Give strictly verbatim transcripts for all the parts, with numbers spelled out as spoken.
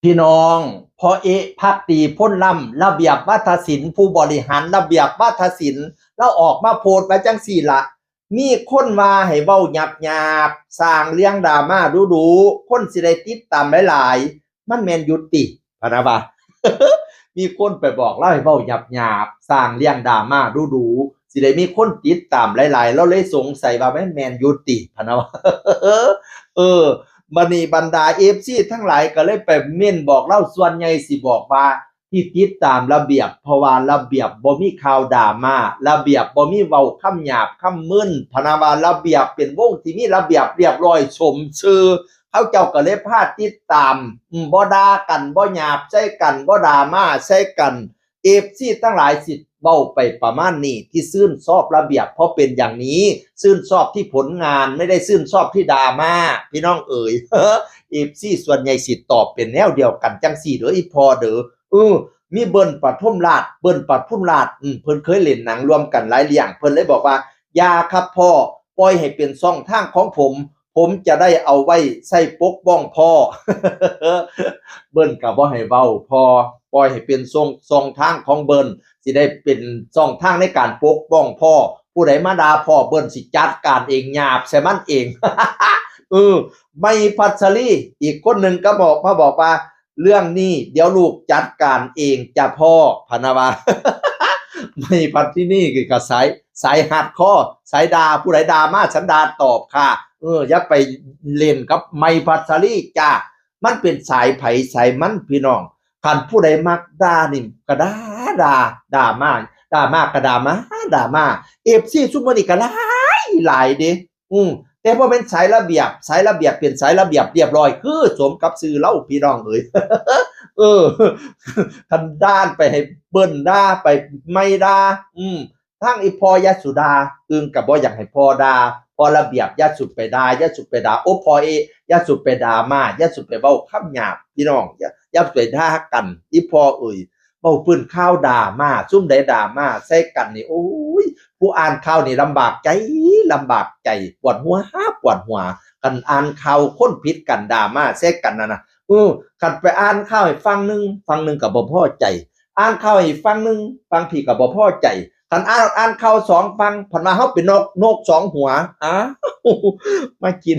พี่น้อง พ่อเอ๊ะ ภักดี พลล้ำ ระเบียบวาทศิลป์ ผู้บริหารระเบียบวาทศิลป์ ลาวออกมาโพสต์ว่าจั่งซี้ละ มีคนว่าให้เว้าหยาบๆ สร้างเรื่องดราม่าดูๆ คนสิได้ติดตามหลายๆ มันแม่นอยู่ติ พะนะว่า มีคนไปบอกลาวให้เว้าหยาบๆ สร้างเรื่องดราม่าดูๆ สิได้มีคนติดตามหลายๆ ลาวเลยสงสัยว่ามันแม่นอยู่ติ พะนะว่า เออ บัดนี้บรรดา เอฟซี ทั้งหลายก็เลยไปเม้นบอกลาว ส่วนใหญ่สิบอกว่าที่ติดตามระเบียบ เพราะว่าระเบียบบ่มีข่าวดราม่า ระเบียบบ่มีเว้าคำหยาบคำมึน พะนะว่าระเบียบเป็นวงที่มีระเบียบเรียบร้อยสมชื่อ เขาเจ้าก็เลยพาติดตาม อืม บ่ด่ากัน บ่หยาบใส่กัน บ่ดราม่าใส่กัน เอฟซี ทั้งหลายสิเว้าไปประมาณนี้ ที่ชื่นชอบระเบียบเพราะเป็นอย่างนี้ ชื่นชอบที่ผลงาน ไม่ได้ชื่นชอบที่ดราม่า พี่น้องเอ๋ย เอฟซี ส่วนใหญ่สิตอบเป็นแนวเดียวกันจั่งซี้เด้อ อีพ่อเด้อ เออ มีเบิ้ลปทุมราช เบิ้ลปทุมราช อืม เพิ่นเคยเล่นหนังร่วมกันหลายเรื่อง เพิ่นเลยบอกว่า อย่าครับพ่อ ปล่อยให้เป็นช่องทางของผม ผมจะได้เอาไว้ใช้ปกป้องพ่อ เบิ้ลก็บ่ให้เว้าพ่อ ปล่อยให้เป็นช่อง ช่องทางของเบิ้ล สิได้เป็นช่องทางในการปกป้องพ่อ ผู้ใดมาด่าพ่อ เบิ้ลสิจัดการเอง หยาบใส่มันเอง เออ ไมค์พัชรี อีกคนหนึ่งก็บอกมาบอกว่า เรื่องนี้เดี๋ยวลูกจัดการเองจ้ะพ่อ พะนะว่า ไมค์พัชรีนี่คือก็สาย สายฮาร์ดคอร์ สายด่า ผู้ใดด่ามาฉันด่าตอบค่ะ เออ อย่าไปเล่นกับไมค์พัชรีจ้า มันเป็นสายไผสายมันพี่น้อง คันผู้ใดมักด่านี่ก็ด่า ด่า ด่ามา ด่ามาก็ด่ามา ด่ามา เอฟซี ซุมื้อนี้ก็หลาย หลายเด้ อืม แต่บ่แม่นสายระเบียบ สายระเบียบเป็นสายระเบียบเรียบร้อย คือสมกับชื่อลาวพี่น้องเอ๋ย เออ คันด่าไปให้เบิ้ลด่า ไปไมค์ด่า อืม ทางอีพ่อยะสุดา อึ่งก็บ่อยากให้พ่อด่า พ่อระเบียบยะสุไปด่า ยะสุไปด่า โอ้ พ่อเอ๊ะ ยะสุไปด่ามา ยะสุไปเว้าคำหยาบ พี่น้อง อย่า อย่าไปด่ากัน อีพ่อเอ๋ย เว้าพื้นข่าวดราม่า ซุมใดดราม่าใส่กันนี่ โอ้ย ผู้อ่านข่าวนี่ลำบากใจ ลำบากใจ ปวดหัว ปวดหัว คันอ่านข่าวคนผิดกันดราม่าใส่กันนั่นน่ะ เออ คันไปอ่านข่าวให้ฝั่งหนึ่ง ฝั่งหนึ่งก็บ่พอใจ อ่านข่าวให้ฝั่งหนึ่ง ฝั่งพี่ก็บ่พอใจ คันอ่าน อ่านข่าวสองฝั่ง พันว่าเฮาเป็นนก นกสองหัว อ้าว มากิน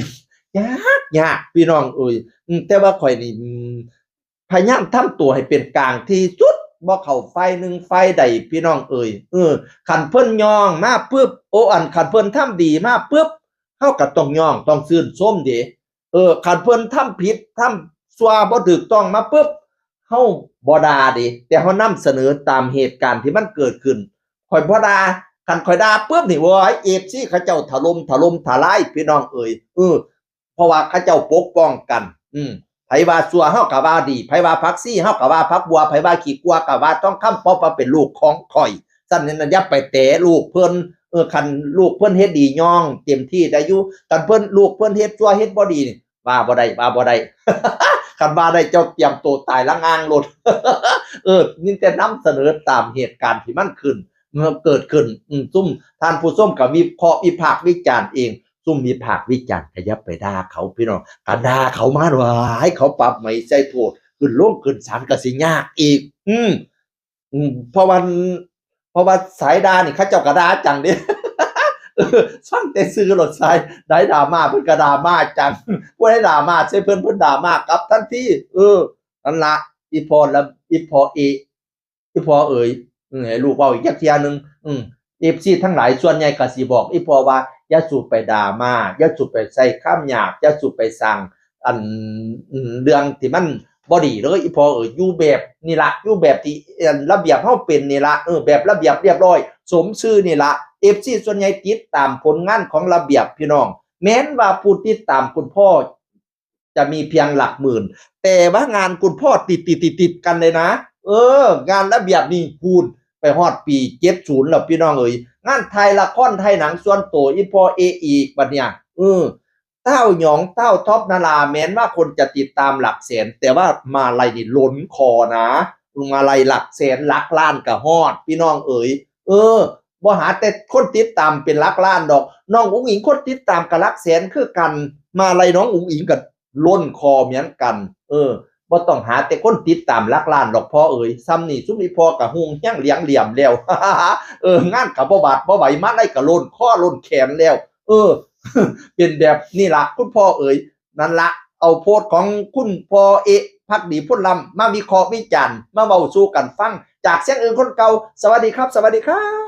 ยาก ยาก พี่น้องเอ๋ย อืม แต่ว่าข่อยนี่ อืม พยายามทำตัวให้เป็นกลางที่สุด บ่เข้าฝ่ายหนึ่งฝ่ายใด พี่น้องเอ๋ย เออ คันเพิ่นย่องมาปึ๊บ โอ้ อันคันเพิ่นทำดีมาปึ๊บ เฮาก็ต้องย่อง ต้องชื่นชมเด้ เออ คันเพิ่นทำผิด ทำชั่วบ่ถูกต้องมาปึ๊บ เฮาบ่ด่าเด้ แต่เฮานำเสนอตามเหตุการณ์ที่มันเกิดขึ้น ข่อยบ่ด่า คันข่อยด่าปึ๊บนี่ โอ้ย เอฟซี เขาเจ้าถล่ม ถล่มทลาย พี่น้องเอ๋ย เออ เพราะว่าเขาเจ้าปกป้องกัน อืม ไผว่าชั่วเฮาก็ว่าดี ไผว่าผักชีเฮาก็ว่าผักบัว ไผว่าขี้กัวก็ว่าทองคำ เพราะว่าเป็นลูกของข่อย ซั่นนี่นะ อย่าไปแตะลูกเพิ่น เออ คันลูกเพิ่นเฮ็ดดีย่องเต็มที่ได้อยู่ คันเพิ่น ลูกเพิ่นเฮ็ดชั่วเฮ็ดบ่ดีนี่ ว่าบ่ได้ ว่าบ่ได้ คันว่าได้เจ้าเตรียมตัวตายละงางโลด เออ นี่แต่นำเสนอตามเหตุการณ์ที่มันขึ้น เมื่อเกิดขึ้น อืม ซุมท่านผู้ชมก็วิเคราะห์วิพากษ์วิจารณ์เอง ซุมวิพากษ์วิจารณ์ก็อย่าไปด่าเขาพี่น้อง คันด่าเขามาหลาย เขาปรับใหม่ใส่โทษ ขึ้นลงขึ้นศาลก็สิยากอีก อืม อืม เพราะว่า เพราะว่าสายด่านี่เขาเจ้าก็ด่าจังเด้ เออ ฟังแต่ชื่อโลด สายใดดราม่าเพิ่นก็ดราม่าจัง ผู้ใดดราม่าใส่เพิ่น เพิ่นดราม่ากลับทันที เออ นั่นละ อีพ่อละ อีพ่อเอ๊ะ อีพ่อเอ๋ย อืม ให้ลูกเว้าอีกจักเทื่อหนึ่ง อืม เอฟซี ทั้งหลายส่วนใหญ่ก็สิบอกอีพ่อว่า อย่าสู่ไปดราม่า อย่าสู่ไปใส่คำหยาบ อย่าสู่ไปสร้าง อัน อืม เรื่องที่มันบ่ดีเลย อีพ่อเอ๋ย อยู่แบบนี่ละ อยู่แบบที่ อัน ระเบียบเฮาเป็นนี่ละ เออ แบบระเบียบเรียบร้อย สมชื่อนี่ละ เอฟซี ส่วนใหญ่ติดตามผลงานของระเบียบพี่น้อง แม้นว่าผู้ติดตามคุณพ่อ จะมีเพียงหลักหมื่น แต่ว่างานคุณพ่อติดติดติดติดกันเลยนะ เออ งานระเบียบนี่พูนไปฮอดปีเจ็ดศูนย์แล้วพี่น้องเอ๋ย งานถ่ายละครถ่ายหนังส่วนตัวอีพ่อเอ๊ะอีกบัดเนี่ย เออ เต้าหยอง เต้าท็อป นารา แม้นว่าคนจะติดตามหลักแสน แต่ว่ามาลัยนี่ล้นคอนะ มาลัยหลักแสนหลักล้านก็ฮอด พี่น้องเอ๋ย เออ บ่หาแต่คนติดตามเป็นหลักล้านดอก น้องอุ๋งอิ๋งคนติดตามก็หลักแสนคือกัน มาลัยน้องอุ๋งอิ๋งก็ล้นคอเหมือนกัน เออ บ่ต้องหาแต่คนติดตามหลักล้านดอกพ่อเอ๋ย ซ่ำนี่ซุมอีพ่อก็ฮวงแฮงเหลียงเหลี่ยมแล้ว เออ งานก็บ่บาดบ่ไหว มาไล่ก็โลนคอโลนแขนแล้ว เออ เป็นแบบนี้ละคุณพ่อเอ๋ย นั่นละ เอาโพสต์ของคุณพ่อเอะ ภักดี พูนล้ำ มาวิเคราะห์วิจารณ์ มาเว้าสู่กันฟัง จากเสียงอื่นคนเก่า สวัสดีครับ สวัสดีครับ